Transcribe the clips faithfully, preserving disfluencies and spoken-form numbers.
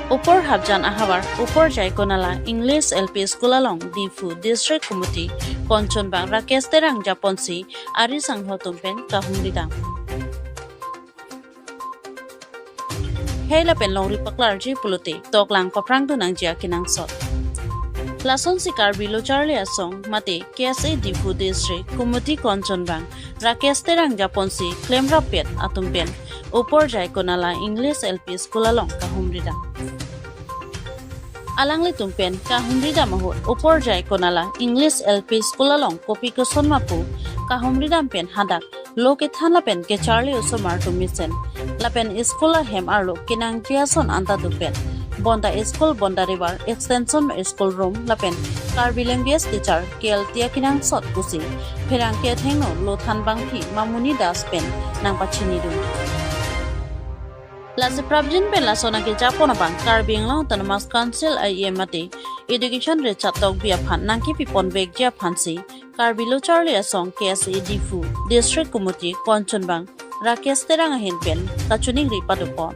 Upor Hapjan ahavar, Upor Jaikonala English L P School along Diphu District Committee konchonbang Rakesh Terang japonsi ari sangho atum pen kahumridam. Hei lapen longri paklarji pulote toklang paphrang dun nangji akenangsot. Lasonsi Karbi Lo Charli Asong mate K S A Diphu District Committee konchonbang Rakesh Terang japonsi klemrappet atum pen Upor Jaikonala English L P School along kahumridam. Alanglitum pen kahumridam ahut Upor Jaikonala English L P School along kopi kosonma pu kahumridam pen hadak lo kethan lapen kecharli osomar atum mesen lapen school ahem arlo kenangji ason anta do pen bonta school boundary wall, extension school room lapen Karbi language teacher K L T akenangsot pusi pherangke athengno lo thanbangpi Mamuni Das pen nangpachinidun. Lasi prapjin pen lason akejapon abang Karbi Anglong Autonomous Council E M mate Education Richard Tokbi aphan nangkepipon vekji aphansi Karbi Lo Charli Asong K S A Diphu District Committee konchonbang Rakesh Terang ahin pen kachiningri padopon.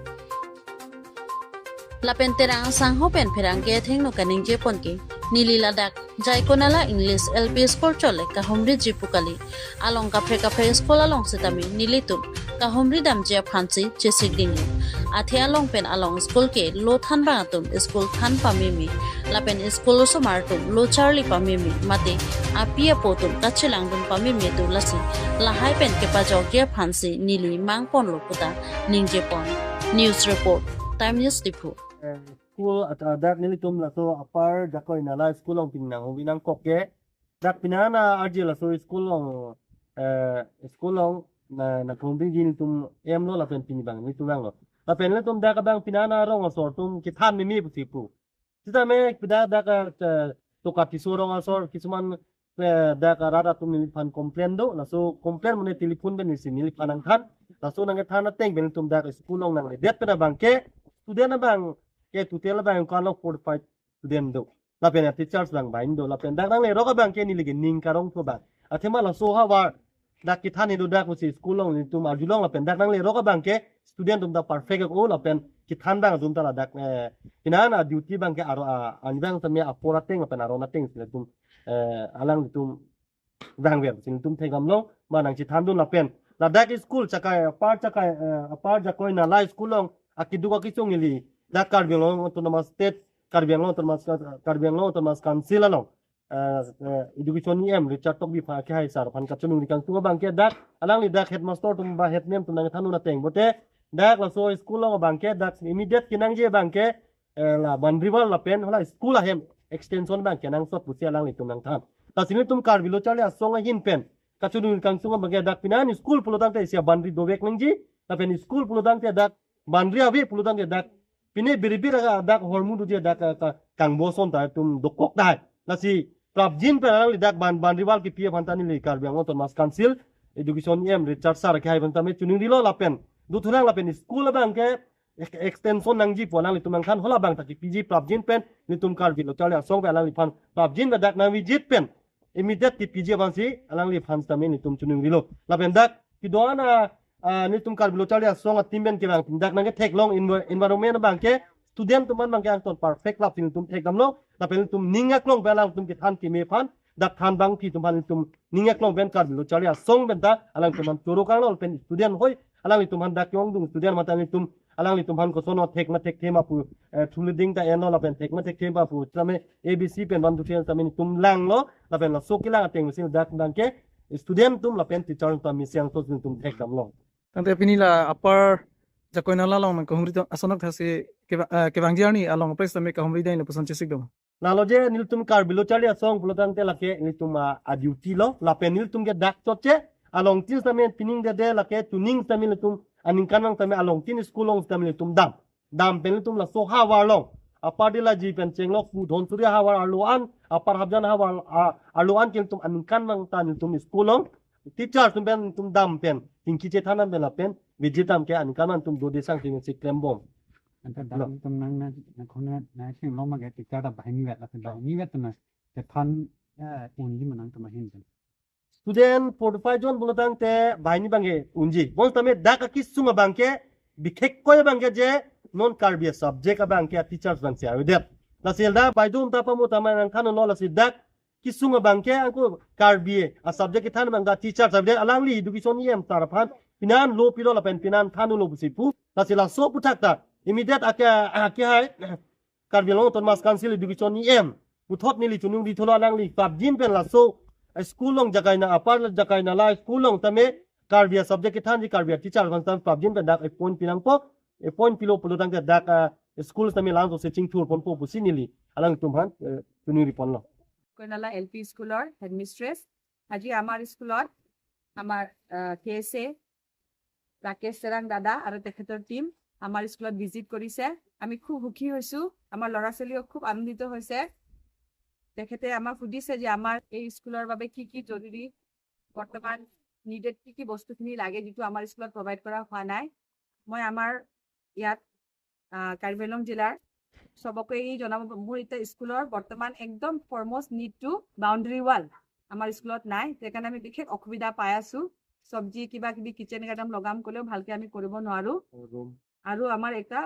Lapen Terang asangho pen pherangke athengno kaningjepon ke neli ladak Jaikonala English L P School chole kahumriji pu kali. Along kaprek kaprek school along sitame nelitum kahumridamji aphansi chesikdinglo. Athe along pen along school ke lo thanbang atum school than pameme lapen school osomar atum lo charli pameme mate api apo atum kachelangdun pameme do, lasi lahai pen kepajokji aphansi neli mangponlo puta ningjepon. News report, Time News Diphu. Eh, school at, ah, dak nelitum laso Upper Jakoinala school along pini nanghumri nangkok ke. Dak pini an arje laso school along, eh, school along na, nanghumriji nelitum emlo lapen pini abang nelitum vanglo. Lapen nelitum dak abang pini an arong asor atum kethan meme pusi pu. Sitame pida dak, eh, Tokatiso rong asor kisuman, eh, dak arat atum neliphan complain do, laso complain mane telephone pen isi neliphan nangthan. Laso nangkethan ateng pen nelitum dak school along nangledet pen abang ke student abang ke total abang kalo forty-five student do. Lapen teachers abang banghini do. Lapen dak nanglerok abang ke neli ke ning karong tho abang. Athema laso ahavar dak kethan ido dak pusi school along nelitum arjulong lapen dak nanglerok abang ke student atum ta perfect o lapen kethan abang atum ta ladak, eh, pini an a-duty abang ke aro, ah, ani abang tame apor ateng lapen aron ateng si nelitum, eh, alanglitum vangver si nelitum thekdamlo ma nangchethandun lapen ladak school Jakai, Upper Jakai, eh, Upper Jakoinala school along akeduk akesung ili dak Karbi Anglong Autonomous State, Karbi Anglong Autonomous, Karbi Anglong Autonomous Council along, eh, eh, Education E M Richard Tokbi aphan kehai sar aphan kachiningri kangsong abang ke dak alangli dak headmaster atum ba head ma'am atum nangthanun ateng pote dak laso school along abang ke dak immediate kenangji abang ke, eh, la boundary wall lapen hala school ahem extension abang kenangsot pusi alanglitum nangthan. Lasi nelitum Karbi Lo Charli Asong ahin pen kachiningri kangsong abang ke dak pini an school pulo tangte isi boundary dovek nangji lapen school pulo tangte dak boundary ave pulo tangte dak pine biribir aga dak hormu doji dak ka, ka, kangboson ta atum dokok dai. Lasi prapjin pen alangli dak ban, boundary wall kepi aphan ta neli Karbi Anglong Autonomous Council Education E M Richard sar kehai aphan tame chiningrilo lapen dothulang lapen school abang ke ek-, extension nangji pu alanglitum nangthan, hala abang ta kepiji prapjin pen nelitum Karbi Lo Charli Asong pen alangliphan prapjin pen dak nang visit pen immediate kepiji aphansi alangliphan tame nelitum chiningrilo. Lapen dak kedo-an a, ah, nelitum Karbi Lo Charli Asong a-team pen kevang dak nangketheklong envi-, environment abang ke student atum an abang ke angton perfect lap si nelitum thekdamlo. Lapen nelitum ning aklong pen alangtum kethan keme aphan dak thanbangpi atum aphan nelitum ning aklong pen Karbi Lo Charli Asong pen ta alangtum aphan choro kanglo pen student hoi alanglitum aphan dak yongdung student mata nelitum alanglitum aphan koson thek ma thekthe ma pu, eh, thuliding ta enlo lapen thek ma thekthe ma pu tame A B C pen one two three tame nelitum langlo lapen laso kelang ateng si dak abang ke student atum lapen teacher atum mesiang to nelitum thekdamlo. Tangte pini la Upper Jakoinala along nangkahumri ason thasi keva-, eh, kevangji arni along place tame kahumri dai lapuson chesik do. Lalo je nelitum Karbi Lo Charli Asong pulo tangte lake nelitum a, a-duty lo lapen nelitum ke dak chotche along tin tame pining dede lake chuning tame nelitum aningkanvang tame along tin school along tame nelitum dam. Dam pen nelitum laso ahavar along Upper Delaji pen chenglok pu Dhonsuri ahavar arlo an, Upper Hapjan ahavar, a, arlo an ke nelitum aningkanvang ta nelitum school along teacher atum pen nelitum dam pen tingki chethan dam pen lapen visit dam ke aningkanvang atum dode sang pen si klembom. Anta dak lo. Nelitum nang na, nang khona na sing long ma ke teacher ta banghini vet lapen banghini vet na chethan, eh, unji ma nangtum ahin pen. Student forty-five jon pulo tangte banghini abang ke unji. Bonsitame dak akesung abang ke bikhekkoi abang ke je non Karbi a subject abang ke a teachers abang si avedet. Lasi dak baidum ta pamu ta mai nangthan lo, lasi dak kesung abang ke angko Karbi a subject kethan abang ke teachers avedet, alangli education E M sir aphan pinan lo pilo lapen pinan than lo pusi pu. Lasi laso aputhak ta immediate ake ake hai Karbi Anglong Autonomous Council Education E M puthot neli chunung di tholo, alangli prapjin pen laso school along jakai na apar jakai na la school along tame Karbi a subject kethanji Karbi a teacher abang tame prapjin pen dak appoint pinangpo, appoint pilo pulo tangte dak ah, school tame lang to se chingthur ponpo pusi neli alangtum aphan eh, chunung ri ponlo. কইনালা L P স্কুলৰ হেডমিষ্ট্ৰেছ। আজি আমাৰ স্কুলত আমাৰ কে এছ এ ৰাকেশ চেৰাং দাদা আৰু তেখেতৰ টিম আমাৰ স্কুলত ভিজিট কৰিছে। আমি খুব সুখী হৈছো, আমাৰ ল'ৰা ছোৱালীও খুব আনন্দিত হৈছে। তেখেতে আমাক সুধিছে যে আমাৰ এই স্কুলৰ বাবে কি কি জৰুৰী, বৰ্তমান নিডেড কি কি বস্তুখিনি লাগে যিটো আমাৰ স্কুলত প্ৰভাইড কৰা হোৱা নাই। মই আমাৰ ইয়াত আহ, কাৰ্বি আংলং জিলাৰ সবকে এই জনাব, মোৰ এতিয়া স্কুলৰ বৰ্তমান একদম ফৰমষ্ট নিডটো বাউণ্ডেৰী ৱাল আমাৰ স্কুলত নাই। সেইকাৰণে আমি বিশেষ অসুবিধা পাই আছো। চব্জি কিবা কিবি কিচেন গাৰ্ডেন লগাম ক'লেও ভালকে আমি কৰিব নোৱাৰো। আৰু আমাৰ এটা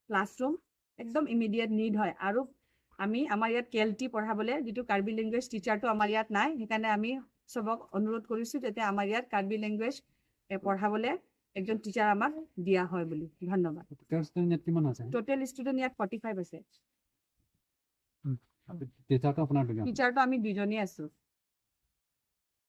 ক্লাছৰুম একদম ইমিডিয়েট নিড হয়। আৰু আমি আমাৰ ইয়াত কে এল টি পঢ়াবলৈ যিটো কাৰ্বি লেংগুৱেজ টিচাৰটো আমাৰ ইয়াত নাই, সেইকাৰণে আমি সবক অনুৰোধ কৰিছো যাতে আমাৰ ইয়াত কাৰ্বি লেংগুৱেজ এ, পঢ়াবলৈ একজন টিচাৰ আমাক দিয়া হয় বুলি। ধন্যবাদ। টোটেল ষ্টুডেণ্ট ইয়াত কিমান আছে? টোটেল ষ্টুডেণ্ট ইয়াত ফৰ্টি ফাইভ আছে। টিচাৰটো আপোনাৰ দুজন? টিচাৰটো আমি দুজনেই আছো।